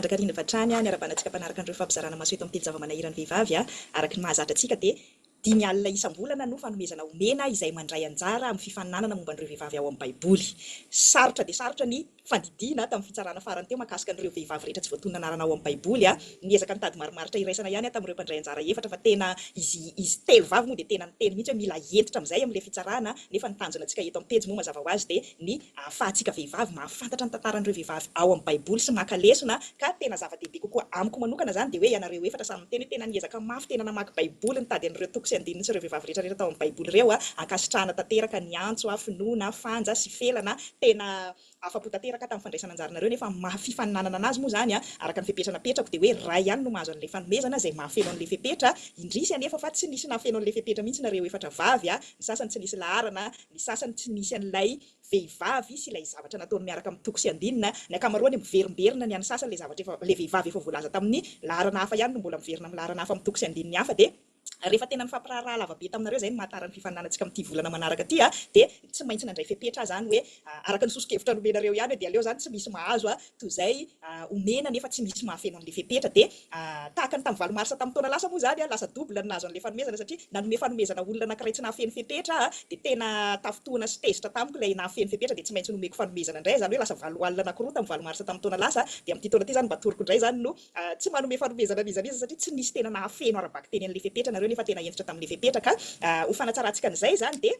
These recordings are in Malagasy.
Mandrakariva hatrany ny haravanantsika mpanaraka an'ireo fampizarana maso eto amin'ny telo zava-manahiran'ny vehivavy. Araka ny mahazatra antsika dia dimy alina isam-bolana no fanomezana omena izay mandray anjara amin'ny fifaninanana momba an'ireo vehivavy ao amin'ny Baiboly. Sarotra dia sarotra ny fandidiana tamin'ny fitsarana farany teo mahakasika an'ireo vehivavy rehetra tsy voatonona anarana ao amin'ny Baiboly. Niezaka nitady marimaritra iraisana ihany aho tamin'ireo mpandray anjara efatra fa tena izy izy telo vavy moa dia tena niteny mihitsy hoe mila hentitra amin'izay amin'ilay fitsarana nefa ny tanjona antsika eto amin'ny pejy moa mazava ho azy dia ny ahafahantsika vehivavy mahafantatra ny tantaran'ireo vehivavy ao amin'ny Baiboly sy maka lesona ka tena zava-dehibe kokoa amiko manokana izany dia hoe ianareo efatra samy miteny hoe tena niezaka mafy tena namaky Baiboly nitady an'ireo toko sy andininy sy ireo vehivavy rehetra rehetra tao amin'ny Baiboly ireo ankasitrahana tanteraka ny antso finoana fanja sy felana tena Afa-po tanteraka tamin'ny fandraisana anjaranareo nefa amin'ny maha fifaninanana anazy moa izany araka ny fepetra napetrako dia hoe iray ihany no mahazo an'ilay fanomezana izay mahafeno an'ilay fepetra, indrisy anefa fa tsy nisy nahafeno an'ilay fepetra mihitsy nareo efatra vavy a, ny sasany tsy nisy laharana, ny sasany tsy nisy an'ilay vehivavy sy ilay zavatra nataony miaraka amin'ny toko sy andinina, ny ankamaroany miverimberina ny an'ny sasany ilay zavatra efa ilay vehivavy efa voalaza tamin'ny laharana hafa ihany no mbola miverina amin'ny laharana hafa amin'ny toko sy andininy hafa dia Rehefa tena nifampiraharaha lava be taminareo izay no mahatara ny fifaninanantsika amin'ity volana manaraka ity dia tsy maintsy nandray fepetra aho izany hoe araka ny soso-kevitra nomenareo ihany hoe dia aleo izany tsy misy mahazo toy izay omena nefa tsy misy mahafeno an'ilay fepetra dia tahaka ny tamin'ny valo marsa tamin'ny taona lasa moa izany lasa double ny nahazo an'ilay fanomezana satria nanome fanomezana olona anankiray tsy nahafeno fepetra aho dia tena tafintohina sy tezitra tamiko ilay nahafeno fepetra dia tsy maintsy nomeko fanomezana indray izany hoe lasa valo alina anankiroa tamin'ny valo marsa tamin'ny taona lasa dia amin'ity taona ity izany mba toroko indray izany no Tsy manome fanomezana an'iza n'iza satria tsy nisy tena nahafeno ara-bakiteny an'ilay fepetra nareo nefa tena hentitra tamin'ilay fepetra ka ho fanatsarantsika an'izay izany dia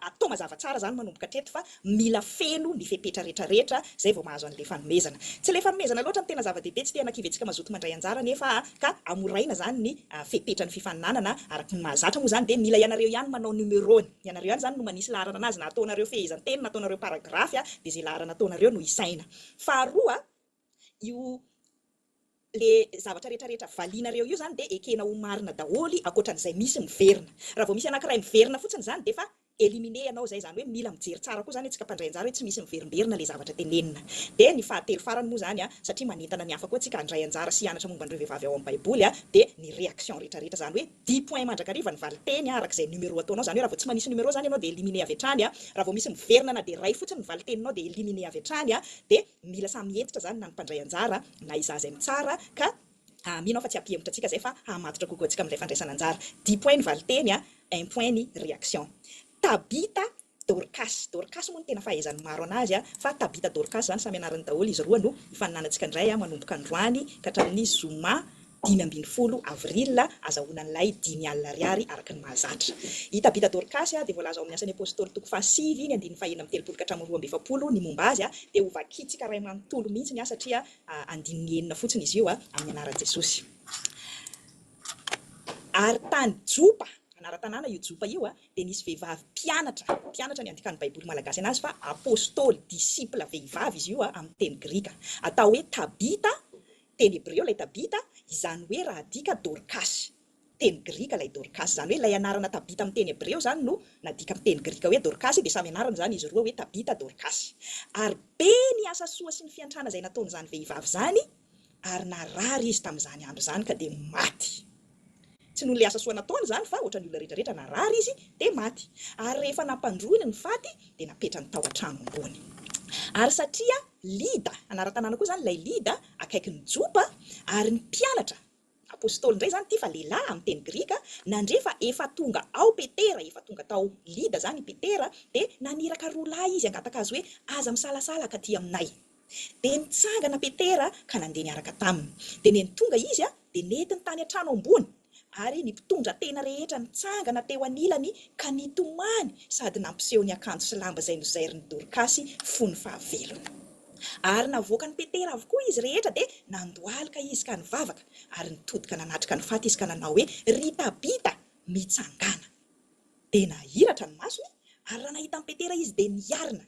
atao mazava tsara izany manomboka hatreto fa mila feno ny fepetra rehetra rehetra izay vao mahazo an'ilay fanomezana. Tsy ilay fanomezana loatra no tena zava-dehibe, tsy te hanakivy antsika mazoto mandray anjara anefa ka hamoraina izany ny fepetran'ny fifaninanana araka ny mahazatra moa izany dia mila ianareo ihany manao numéro-ny, ianareo ihany izany no manisy laharana anazy na ataonareo fehezanteny na ataonareo paragraphe dia izay laharana ataonareo no isaina. Faharoa, Io le zavatra rehetra rehetra valianareo io zany dia ekena ho marina daholo ankoatran'izay misy miverina. Raha vao misy anankiray miverina fotsiny zany dia efa éliminer ianao zay, zany hoe mila mijery tsara koa zany antsika mpandray anjara hoe tsy misy miverimberina le zavatra tenenina. Dia ny fahatelo farany moa zany satria manentana ny hafa koa antsika handray anjara sy hianatra momba an'ireo vehivavy ao amin'ny baiboly dia ny réaction rehetra rehetra zany hoe dix points mandrakariva ny valinteny araka izay numéro ataonao, zany hoe raha vao tsy manisy numéro zany ianao dia éliminer avy hatrany, raha vao misy miverina na dia iray fotsiny ny valinteninao dia éliminer avy hatrany dia Mila samy hentitra izany na ny mpandray anjara na izaho izay mitsara ka mino aho fa tsy hampihemotra antsika izay fa hahamatotra kokoa antsika amin'ilay fandraisana anjara. Dix points ny valinteny, un point ny réaction. Tabita Dorcas, Dorcas moa no tena fahaizan'ny maro an'azy fa Tabita Dorcas izany samy anarany daholo izy roa no hifaninanantsika indray manomboka androany ka hatramin'ny zoma 15 avril azahoana an'ilay dimy alina ariary araka ny mahazatra. I Tabita Dorkasy dia voalaza ao amin'ny Asan'ny Apostoly toko fahasivy ny andininy faha-36 ka hatramin'ny 42 ny momba azy dia ho vakintsika iray manontolo mihitsy ny ahy satria andininy enina fotsiny izy io amin'ny anaran'i Jesosy. Ary tany Jopa, anaran-tanàna io Jopa io, dia nisy vehivavy mpianatra, mpianatra ny andikan'ny Baiboly malagasy anazy fa apostoly, disciple, vehivavy izy io amin'ny teny grika, atao hoe Tabita Teny hebreo ilay Tabita, izany hoe raha adika Dorkasy. Teny grika ilay Dorkasy. Izany hoe ilay anarana Tabita amin'ny teny hebreo izany no nadika amin'ny teny grika hoe Dorkasy, dia samy anarana izany izy roa hoe Tabita, Dorkasy. Ary be ny asa soa sy ny fiantrana izay nataon'izany vehivavy izany, ary narary izy tamin'izany andro izany ka dia maty. Tsy noho ilay asa soa nataony izany fa ohatran'ny olona rehetra rehetra narary izy dia maty. Ary rehefa nampandroiny ny faty dia napetrany tao an-trano ambony. Ary satria Lyda, anaran-tanàna koa izany ilay Lyda, akaikin'i Jopa, ary ny mpianatra, apostoly indray izany ity fa lehilahy amin'ny teny grika, nandre fa efa tonga ao Petera, efa tonga tao Lyda izany i Petera, dia naniraka roa lahy izy hangataka azy hoe, Aza misalasala ka aty aminay. Dia nitsangana Petera ka nandeha niaraka taminy. Dia nony tonga izy, dia nentiny tany an-trano ambony, ary ny mpitondra tena rehetra nitsangana teo anilany ka nitomany sady nampiseho ny akanjo sy lamba izay nozairin'i Dorkasy fony fahavelony. Ary navoakan'i Petera avokoa izy rehetra, dia nandohalika izy ka nivavaka, ary nitodika nanatrika ny faty izy ka nanao hoe, Ry Tabita, mitsangàna! Dia nahiratra ny masony, ary raha nahita an'i Petera izy, dia niarina.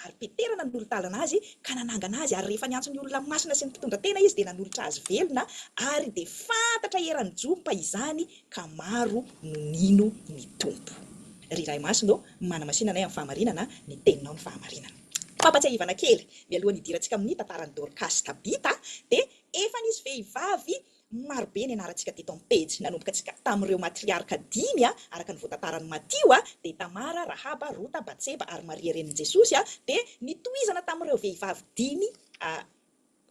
Ary Petera nanolo-tàlana azy ka nanangana azy, ary rehefa niantso ny olona masina sy ny mpitondra tena izy, dia nanolotra azy velona, ary dia fantatra eran'i Jompa izany, ka maro no nino ny Tompo. Ry Ray Masina ô, manamasina anay amin'ny fahamarinana, ny Teninao no fahamarinana. Fampatsiahivana kely, mialohan'ny hidirantsika amin'ny tantaran'i Dorkasy Tabita, dia efa nisy vehivavy Maro be ny anarantsika teto amin'ny pejy. Nanomboka antsika tamin'ireo matriarka dimy, araka ny voatantaran'i Matio, dia Tamara, Rahaba, Rota, Batseba ary Maria renin'i Jesosy, dia nitohizana tamin'ireo vehivavy dimy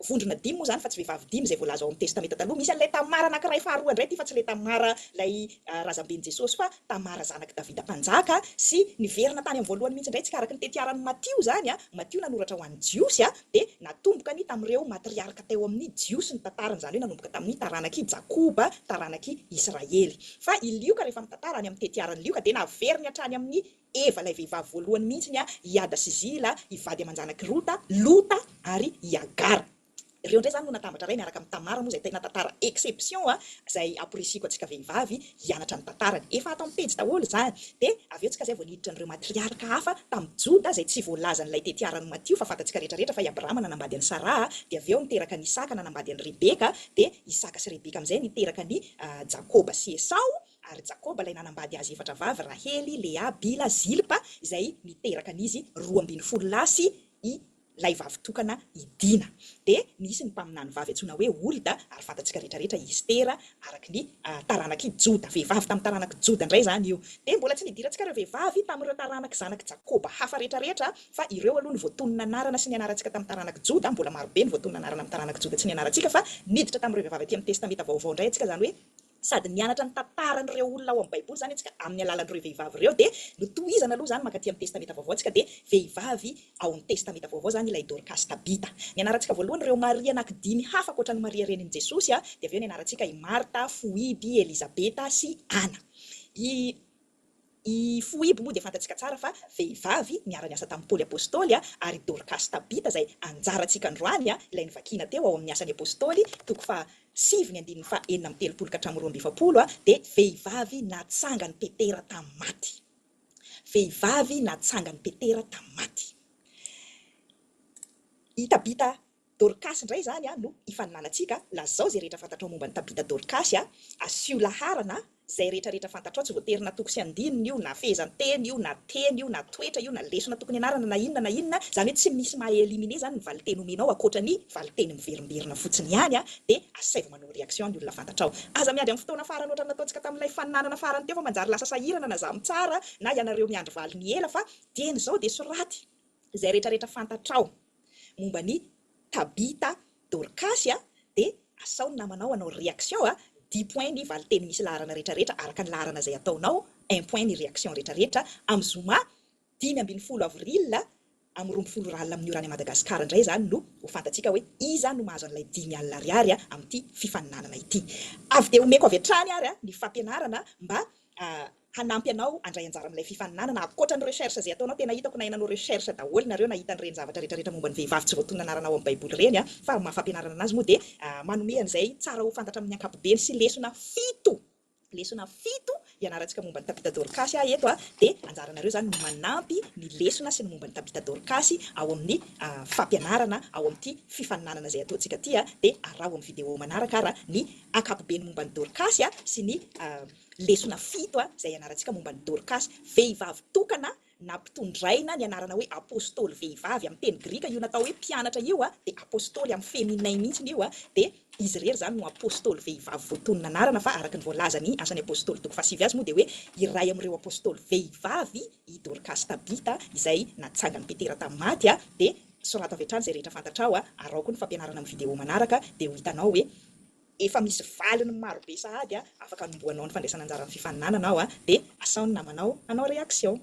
Vondrona dimy moa izany fa tsy vehivavy dimy izay voalaza ao amin'ny Testamenta Taloha. Misy an'ilay Tamara anankiray faharoa indray ity fa tsy ilay Tamara ilay razamben'i Jesosy fa Tamara zanak'i Davida mpanjaka sy niverina tany amin'ny voalohany mihitsy indray tsika araka ny tetiaran'i Matio izany. Matio nanoratra ho an'ny Jiosy dia natombokany tamin'ireo matriarka teo amin'ny Jiosy ny tantarany izany hoe nanomboka tamin'ny taranak'i Jakoba, taranak'i Israely. Fa i Lioka rehefa mitantara any amin'ny tetiaran'i Lioka dia naveriny hatrany amin'ny Eva ilay vehivavy voalohany mihitsy ny i Ada sy Zila, i vady aman-janak'i Rota, Lota, ary i Agara. Ireo indray izany no natambatra iray miaraka amin'i Tamara moa izay tena tantara exception izay amporisihiko antsika vehivavy hianatra ny tantarany. Efa ato amin'ny pejy daholo izany. Dia avy eo tsika izay vao niditra an'ireo matriarka hafa tamin'i Joda izay tsy voalazan'ilay tetiaran'i Matio fa fantatsika rehetra rehetra fa i Abrahama nanambady an'i Saraha dia avy eo niteraka an'i Isaka nanambady an'i Rebeka dia Isaka sy Rebeka amin'izay niteraka an'i Jakoba sy Esao Ary Jakoba ilay nanambady azy efatra vavy, Rahely, Lea, Bila, Zilpa, izay niteraka an'izy 12 lahy sy i lay vavy tokana i Dina. Dia nisy ny mpaminany vavy antsoina hoe Holda, ary fantatsika rehetrarehetra i Estera, araka ny taranak'i Joda. Vehivavy tamin'ny taranak'i Joda indray izany io. Dia mbola tsy nidirantsika ireo vehivavy tamin'ireo taranak'i zanak'i Jakoba hafa rehetrarehetra, fa ireo aloha no voatonona anarana sy nianarantsika tamin'ny taranak'i Joda, mbola marobe ny voatonona anarana amin'ny taranak'i Joda tsy nianarantsika, fa niditra tamin'ireo vehivavy aty amin'ny Testamenta Vaovao indray antsika, izany hoe Sady nianatra ny tantaran'ireo olona ao amin'ny Baiboly izany isika amin'ny alalan'ireo vehivavy ireo, dia notohizana aloha izany mankaty amin'ny Testamenta Vaovao isika, dia vehivavy ao amin'ny Testamenta Vaovao izany ilay Dorkasy Tabita. Nianarantsika voalohany ireo Maria anankidimy hafa ankoatra an'i Maria renin'i Jesosy, dia avy eo nianarantsika i Marta, Foiby, Elizabeta sy Ana. I. I Foiby moa dia fantatsika tsara fa vehivavy niara-niasa tamin'i Paoly Apostoly ary i Dorkasy Tabita izay anjarantsika androany, ilay novakiana teo ao amin'ny Asan'ny Apostoly, toko faha sivy ny andininy faha 36 ka hatramin'ny 42, dia vehivavy natsangan'i Petera tamin'ny maty. Vehivavy natsangan'i Petera tamin'ny maty. I Tabita Dorkasy indray izany no ifaninanantsika, lazao izay rehetra fantatrao momba an'i Tabita Dorkasy, asio laharana izay rehetra rehetra fantatrao, tsy voatery na toko sy andininy io, na fehezanteny io, na teny io, na toetra io, na lesona tokony ianarana, na inona na inona, izany hoe tsy misy maha éliminer izany ny valinteny omenao ankoatra ny valinteny miverimberina fotsiny ihany, dia asaivo manao réaction ny olona fantatrao. Aza miandry amin'ny fotoana farany ohatran'ny nataontsika tamin'ilay faninanana farany teo fa manjary lasa sahirana na za mitsara na ianareo miandry valiny ela fa dieny izao dia soraty izay rehetra rehetra fantatrao momba an'i Tabitha Dorcas a, dia asao ny namanao hanao réaction a, dix points ny valinteny misy laharana rehetra rehetra araka ny laharana izay ataonao, un point ny réaction rehetra rehetra, amin'ny zoma 15 avril amin'ny 12 ora alina amin'ny ora any Madagascar indray izany no ho fantatsika hoe iza no mahazo an'ilay 5000 ariary amin'ity fifaninanana ity. Avy dia omeko avy hatrany ary ny fampianarana mba hanampy anao handray anjara amin'ilay fifaninanana, ankoatra ny recherche izay ataonao, tena hitako nahay nanao recherche daholo nareo nahita an'ireny zavatra rehetra rehetra momba ny vehivavy tsy voatonona anarana ao amin'ny baiboly ireny a, fa ny maha fampianarana anazy moa dia manome an'izay tsara ho fantatra amin'ny ankapobeny sy lesona fito, lesona fito ianarantsika momba ny Tabita Dorkasy aho eto a, dia anjaranareo izany no manampy ny lesona sy ny momba ny Tabita Dorkasy ao amin'ny fampianarana ao amin'ity fifaninanana izay ataontsika ity a, dia araho amin'ny vidéo manaraka ara ny ankapobeny momba ny Dorkasy sy ny Lesona fito izay ianarantsika momba an'i Dorkasy, vehivavy tokana nampitondraina ny anarana hoe apostoly vehivavy, amin'ny teny grika io natao hoe mpianatra io dia apostoly amin'ny féminin mihitsy io, dia izy irery izany no apostoly vehivavy voatonona anarana fa araka ny voalazan'ny Asan'ny Apostoly toko fahasivy azy moa dia hoe iray amin'ireo apostoly vehivavy i Dorkasy Tabita izay natsangan'i Petera tamin'ny maty, dia sorato avy hatrany izay rehetra fantatrao, araho koa ny fampianarana amin'ny vidéo manaraka dia ho hitanao hoe. Efa misy valiny maro be sahady afaka anombohanao ny fandraisana anjara amin'ny fifaninanana ao dia asao ny namanao hanao réaction.